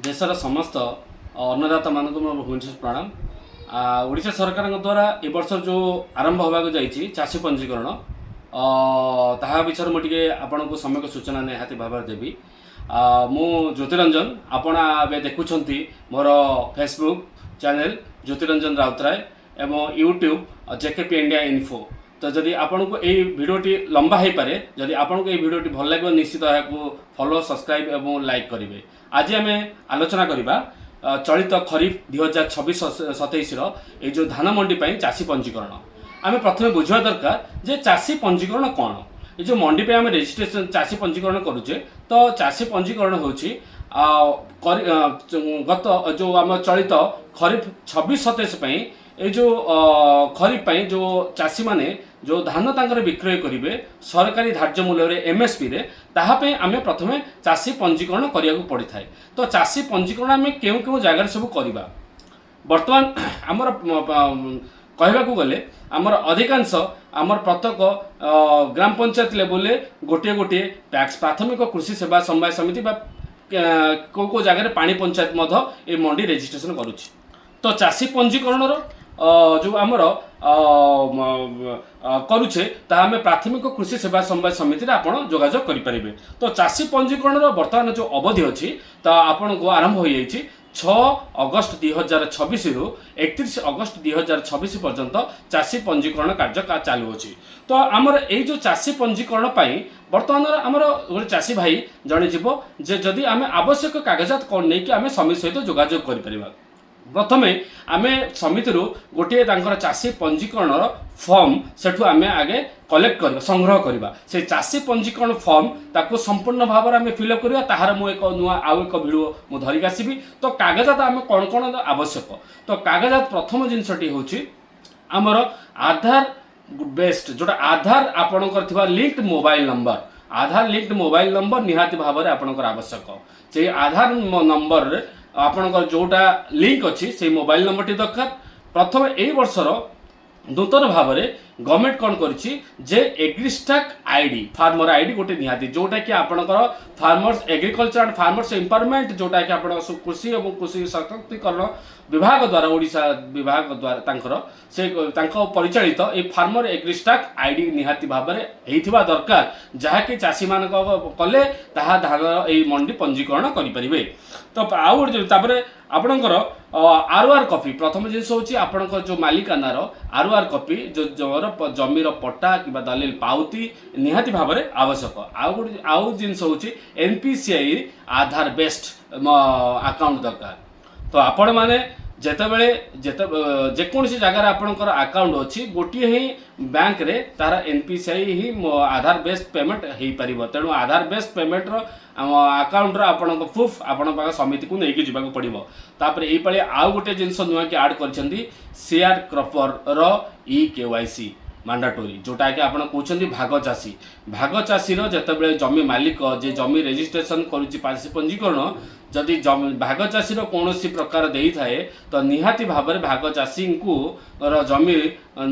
ଦେଶର ସମସ୍ତ ଅନ୍ନଦାତାମାନଙ୍କୁ ମୋ ଭୂମିଷ୍ଠ ପ୍ରଣାମ। ଓଡ଼ିଶା ସରକାରଙ୍କ ଦ୍ୱାରା ଏ ବର୍ଷ ଯେଉଁ ଆରମ୍ଭ ହେବାକୁ ଯାଇଛି ଚାଷୀ ପଞ୍ଜୀକରଣ, ତାହା ବିଷୟରେ ମୁଁ ଟିକେ ଆପଣଙ୍କୁ ସମ୍ୟକ ସୂଚନା ନିହାତି ଭାବରେ ଦେବି। ମୁଁ ଜ୍ୟୋତିରଞ୍ଜନ। ଆପଣ ଏବେ ଦେଖୁଛନ୍ତି ମୋର ଫେସବୁକ୍ ଚ୍ୟାନେଲ୍ ଜ୍ୟୋତିରଞ୍ଜନ ରାଉତରାୟ ଏବଂ ୟୁଟ୍ୟୁବ୍ ଜେକେପି ଇଣ୍ଡିଆ ଇନଫୋ। ତ ଯଦି ଆପଣଙ୍କୁ ଏଇ ଭିଡ଼ିଓଟି ଲମ୍ବା ହେଇପାରେ, ଯଦି ଆପଣଙ୍କୁ ଏଇ ଭିଡ଼ିଓଟି ଭଲ ଲାଗିବ, ନିଶ୍ଚିତ ଏହାକୁ ଫଲୋ, ସବସ୍କ୍ରାଇବ୍ ଏବଂ ଲାଇକ୍ କରିବେ। ଆଜି ଆମେ ଆଲୋଚନା କରିବା ଚଳିତ ଖରିଫ 2026-27ର ଏଇ ଯେଉଁ ଧାନ ମଣ୍ଡି ପାଇଁ ଚାଷୀ ପଞ୍ଜୀକରଣ। ଆମେ ପ୍ରଥମେ ବୁଝିବା ଦରକାର ଯେ ଚାଷୀ ପଞ୍ଜୀକରଣ କ'ଣ। ଏ ଯେଉଁ ମଣ୍ଡି ପାଇଁ ଆମେ ରେଜିଷ୍ଟ୍ରେସନ, ଚାଷୀ ପଞ୍ଜୀକରଣ କରୁଛେ, ତ ଚାଷୀ ପଞ୍ଜୀକରଣ ହେଉଛି ଗତ ଯେଉଁ ଆମ ଚଳିତ ଖରିଫ 26-27 ପାଇଁ, ଏଇ ଯେଉଁ ଖରିଫ ପାଇଁ ଯେଉଁ ଚାଷୀମାନେ ଯେଉଁ ଧାନ ତାଙ୍କର ବିକ୍ରୟ କରିବେ ସରକାରୀ ଧାର୍ଯ୍ୟ ମୂଲ୍ୟରେ, ଏମ୍ଏସ୍ପିରେ, ତାହା ପାଇଁ ଆମେ ପ୍ରଥମେ ଚାଷୀ ପଞ୍ଜୀକରଣ କରିବାକୁ ପଡ଼ିଥାଏ। ତ ଚାଷୀ ପଞ୍ଜୀକରଣ ଆମେ କେଉଁ କେଉଁ ଜାଗାରେ ସବୁ କରିବା? ବର୍ତ୍ତମାନ ଆମର କହିବାକୁ ଗଲେ ଆମର ଅଧିକାଂଶ ଆମର ପ୍ରତ୍ୟେକ ଗ୍ରାମ ପଞ୍ଚାୟତ ଲେବୁଲରେ ଗୋଟିଏ ଗୋଟିଏ ପ୍ୟାକ୍ସ, ପ୍ରାଥମିକ କୃଷି ସେବା ସମବାୟ ସମିତି ବା କେଉଁ କେଉଁ ଜାଗାରେ ପାଣି ପଞ୍ଚାୟତ ମଧ୍ୟ ଏ ମଣ୍ଡି ରେଜିଷ୍ଟ୍ରେସନ କରୁଛି। ତ ଚାଷୀ ପଞ୍ଜୀକରଣର ଯେଉଁ ଆମର କରୁଛେ, ତାହା ଆମେ ପ୍ରାଥମିକ କୃଷି ସେବା ସମବାୟ ସମିତିରେ ଆପଣ ଯୋଗାଯୋଗ କରିପାରିବେ। ତ ଚାଷୀ ପଞ୍ଜୀକରଣର ବର୍ତ୍ତମାନ ଯେଉଁ ଅବଧି ଅଛି, ତ ଆପଣଙ୍କୁ ଆରମ୍ଭ ହୋଇଯାଇଛି 6 ଅଗଷ୍ଟ 2026ରୁ 31 ଅଗଷ୍ଟ 2026 ପର୍ଯ୍ୟନ୍ତ ଚାଷୀ ପଞ୍ଜୀକରଣ କାର୍ଯ୍ୟ ଚାଲୁଅଛି। ତ ଆମର ଏଇ ଯେଉଁ ଚାଷୀ ପଞ୍ଜୀକରଣ ପାଇଁ ବର୍ତ୍ତମାନ ଆମର ଗୋଟେ ଚାଷୀ ଭାଇ ଜଣେ ଯିବ ଯେ ଯଦି ଆମେ ଆବଶ୍ୟକ କାଗଜାତ କ'ଣ ନେଇକି ଆମେ ସମିତି ସହିତ ଯୋଗାଯୋଗ କରିପାରିବା? ପ୍ରଥମେ ଆମେ ସମିତିରୁ ଗୋଟିଏ ତାଙ୍କର ଚାଷୀ ପଞ୍ଜୀକରଣର ଫର୍ମ ସେଠୁ ଆମେ ଆଗେ କଲେକ୍ଟ କରିବା, ସଂଗ୍ରହ କରିବା। ସେ ଚାଷୀ ପଞ୍ଜୀକରଣ ଫର୍ମ, ତାକୁ ସମ୍ପୂର୍ଣ୍ଣ ଭାବରେ ଆମେ ଫିଲ୍ଅପ୍ କରିବା। ତାହାର ମୁଁ ଏକ ନୂଆ ଆଉ ଏକ ଭିଡ଼ିଓ ମୁଁ ଧରିକି ଆସିବି। ତ କାଗଜାତ ଆମେ କ'ଣ କ'ଣ ଆବଶ୍ୟକ? ତ କାଗଜାତ ପ୍ରଥମ ଜିନିଷଟି ହେଉଛି ଆମର ଆଧାର ବେସ୍ଡ, ଯେଉଁଟା ଆଧାର ଆପଣଙ୍କର ଥିବା ଲିଙ୍କ୍ଡ ମୋବାଇଲ ନମ୍ବର। ଆଧାର ଲିଙ୍କ୍ଡ ମୋବାଇଲ ନମ୍ବର ନିହାତି ଭାବରେ ଆପଣଙ୍କର ଆବଶ୍ୟକ। ସେଇ ଆଧାର ନମ୍ବରରେ ଆପଣଙ୍କର ଯେଉଁଟା ଲିଙ୍କ ଅଛି, ସେଇ ମୋବାଇଲ ନମ୍ବରଟି ଦରକାର। ପ୍ରଥମେ ଏଇ ବର୍ଷର ନୂତନ ଭାବରେ ଗଭର୍ଣ୍ଣମେଣ୍ଟ କ'ଣ କରିଛି ଯେ ଏଗ୍ରିଷ୍ଟାକ୍ ଆଇଡି, ଫାର୍ମର ଆଇଡି ଗୋଟେ ନିହାତି, ଯେଉଁଟାକି ଆପଣଙ୍କର farmers agriculture and farmers empowerment, ଯେଉଁଟାକି ଆପଣଙ୍କ କୃଷି ଏବଂ କୃଷି ସଶକ୍ତିକରଣ ବିଭାଗ ଦ୍ୱାରା, ଓଡ଼ିଶା ବିଭାଗ ଦ୍ୱାରା ତାଙ୍କର ସେ ତାଙ୍କ ପରିଚାଳିତ ଏଇ ଫାର୍ମର ଏଗ୍ରିଷ୍ଟାକ୍ ଆଇଡି ନିହାତି ଭାବରେ ହେଇଥିବା ଦରକାର, ଯାହାକି ଚାଷୀମାନଙ୍କ କଲେ ତାହା ଧାନ ଏଇ ମଣ୍ଡି ପଞ୍ଜୀକରଣ କରିପାରିବେ। ତ ଆଉ ଗୋଟେ ତାପରେ ଆପଣଙ୍କର ଆର୍ ଓ ଆର୍ କପି। ପ୍ରଥମ ଜିନିଷ ହେଉଛି ଆପଣଙ୍କ ଯେଉଁ ମାଲିକାନାର ଆର୍ ଓ ଆର୍ କପି, ଯେଉଁ ଜମିର ପଟ୍ଟା କିମ୍ବା ଦଲିଲ ପାଉତି ନିହାତି ଭାବରେ ଆବଶ୍ୟକ। ଆଉ ଗୋଟେ ଆଉ ଜିନିଷ ହେଉଛି N P C I Aadhaar based account ଦରକାର। ତ ଆପଣମାନେ ଯେତେବେଳେ ଯେତେ ଯେକୌଣସି ଜାଗାରେ ଆପଣଙ୍କର ଆକାଉଣ୍ଟ ଅଛି, ଗୋଟିଏ ହିଁ ବ୍ୟାଙ୍କରେ ତାର ଏନ୍ ପି ସି I ହିଁ ଆଧାର ବେସ୍ଡ ପେମେଣ୍ଟ ହେଇପାରିବ। ତେଣୁ ଆଧାର ବେସ୍ଡ ପେମେଣ୍ଟର ଆମ ଆକାଉଣ୍ଟର ଆପଣଙ୍କ ପ୍ରୁଫ୍ ଆପଣଙ୍କ ପାଖ ସମିତିକୁ ନେଇକି ଯିବାକୁ ପଡ଼ିବ। ତାପରେ ଏଇପାଳି ଆଉ ଗୋଟେ ଜିନିଷ ନୂଆକି ଆଡ଼୍ କରିଛନ୍ତି, ସେୟାର କ୍ରପର ଇ କେ ୱାଇ ସି ମାଣ୍ଡାଟୋରି, ଯେଉଁଟାକି ଆପଣ କହୁଛନ୍ତି ଭାଗ ଚାଷୀ। ଭାଗ ଚାଷୀର ଯେତେବେଳେ ଜମି ମାଲିକ ଯେ ଜମି ରେଜିଷ୍ଟ୍ରେସନ କରୁଛି ଚାଷୀ ପଞ୍ଜୀକରଣ, ଯଦି ଜମି ଭାଗ ଚାଷୀର କୌଣସି ପ୍ରକାର ଦେଇଥାଏ, ତ ନିହାତି ଭାବରେ ଭାଗ ଚାଷୀଙ୍କୁ ର ଜମି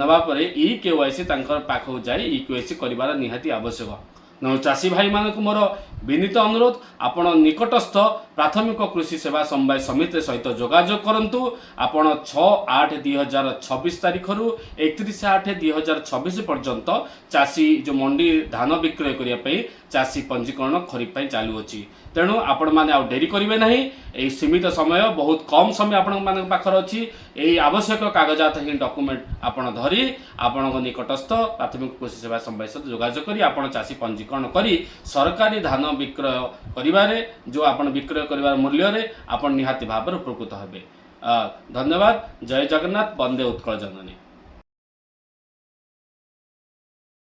ନେବା ପରେ ଇ କେ ୱାଇ ସି ତାଙ୍କର ପାଖକୁ ଯାଇ ଇ କେ ୱାଇ ସି କରିବାର ନିହାତି ଆବଶ୍ୟକ। ତେଣୁ ଚାଷୀ ଭାଇମାନଙ୍କୁ ମୋର ବିନୀତ ଅନୁରୋଧ, ଆପଣ ନିକଟସ୍ଥ ପ୍ରାଥମିକ କୃଷି ସେବା ସମବାୟ ସମିତି ସହିତ ଯୋଗାଯୋଗ କରନ୍ତୁ। ଆପଣ 6/8/2026 ତାରିଖରୁ 31/8/2026 ପର୍ଯ୍ୟନ୍ତ ଚାଷୀ ଯେଉଁ ମଣ୍ଡି ଧାନ ବିକ୍ରୟ କରିବା ପାଇଁ ଚାଷୀ ପଞ୍ଜୀକରଣ ଖରିଫ ପାଇଁ ଚାଲୁଅଛି। ତେଣୁ ଆପଣମାନେ ଆଉ ଡେରି କରିବେ ନାହିଁ। ଏଇ ସୀମିତ ସମୟ, ବହୁତ କମ୍ ସମୟ ଆପଣମାନଙ୍କ ପାଖରେ ଅଛି। ଏଇ ଆବଶ୍ୟକ କାଗଜାତ ହିଁ ଡକୁମେଣ୍ଟ ଆପଣ ଧରି ଆପଣଙ୍କ ନିକଟସ୍ଥ ପ୍ରାଥମିକ କୃଷି ସେବା ସମବାୟ ସହିତ ଯୋଗାଯୋଗ କରି ଆପଣ ଚାଷୀ ପଞ୍ଜୀକରଣ କରି ସରକାରୀ ଧାନ ବିକ୍ରୟ କରିବାରେ, ଯେଉଁ ଆପଣ ବିକ୍ରୟ କରିବାର ମୂଲ୍ୟରେ ଆପଣ ନିହାତି ଭାବରେ ଉପକୃତ ହେବେ। ଧନ୍ୟବାଦ। ଜୟ ଜଗନ୍ନାଥ। ବନ୍ଦେ ଉତ୍କଳ ଜନନୀ।